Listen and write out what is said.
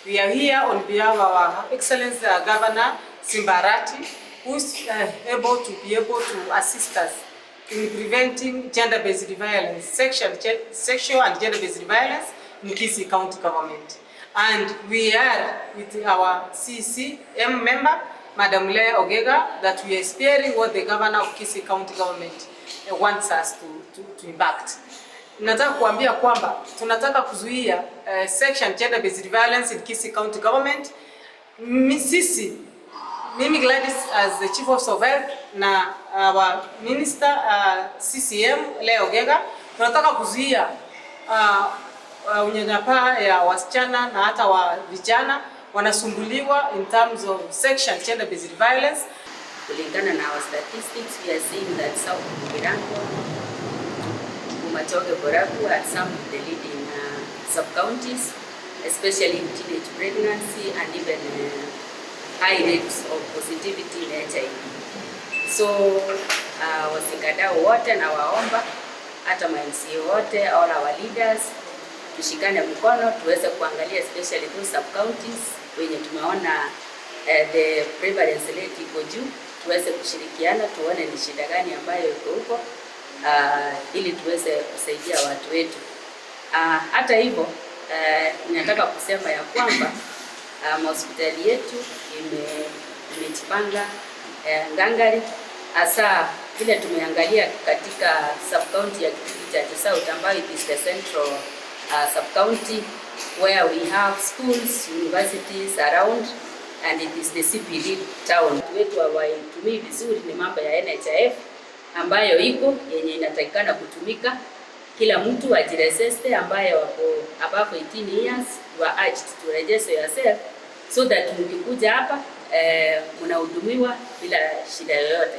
We are here on behalf of our Excellency Governor Simba Arati, who is able to be able to assist us in preventing gender-based violence, sexual and gender-based violence in Kisii County Government. And we are with our CCM member, Madam Leah Ogega, that we are spearing what the governor of Kisii County Government wants us to impact. Nataka kuambia kwamba tunataka kuzuia sexual and gender based violence in Kisii County Government. Sisi, mimi Gladys as the Chief Officer of Health na our Minister CCM Leah Ogega, tunataka kuzuia unyanyapaa ya wasichana na hata wa vijana wanasumbuliwa in terms of sexual and gender based violence. Kulingana na our statistics, we are seeing that South Mugirango, Bomachoge Borabu are some of the leading sub-counties, especially in teenage pregnancy and even high rates of positivity in HIV. So washikadau wote nawaomba, hata ma MCA wote, all our leaders, tushikane mkono tuweze kuangalia especially those sub-counties wenye tumeona the prevalence rate iko juu, tuweze kushirikiana tuone ni shida gani ambayo iko huko ili tuweze kusaidia watu wetu. Hata hivyo ninataka kusema ya kwamba hospitali yetu imejipanga ngangari, hasa vile tumeangalia katika sub county ya Gitutu Chache South ambayo it is the central sub county where we have schools, universities around and it is the CBD town. Watu wetu hawaitumii vizuri ni mambo ya NHIF ambayo iko yenye inatakikana kutumika. Kila mtu ajiregister ambaye wako above 18 years, you are urged to register yourself so that mkikuja hapa mnahudumiwa bila shida yoyote.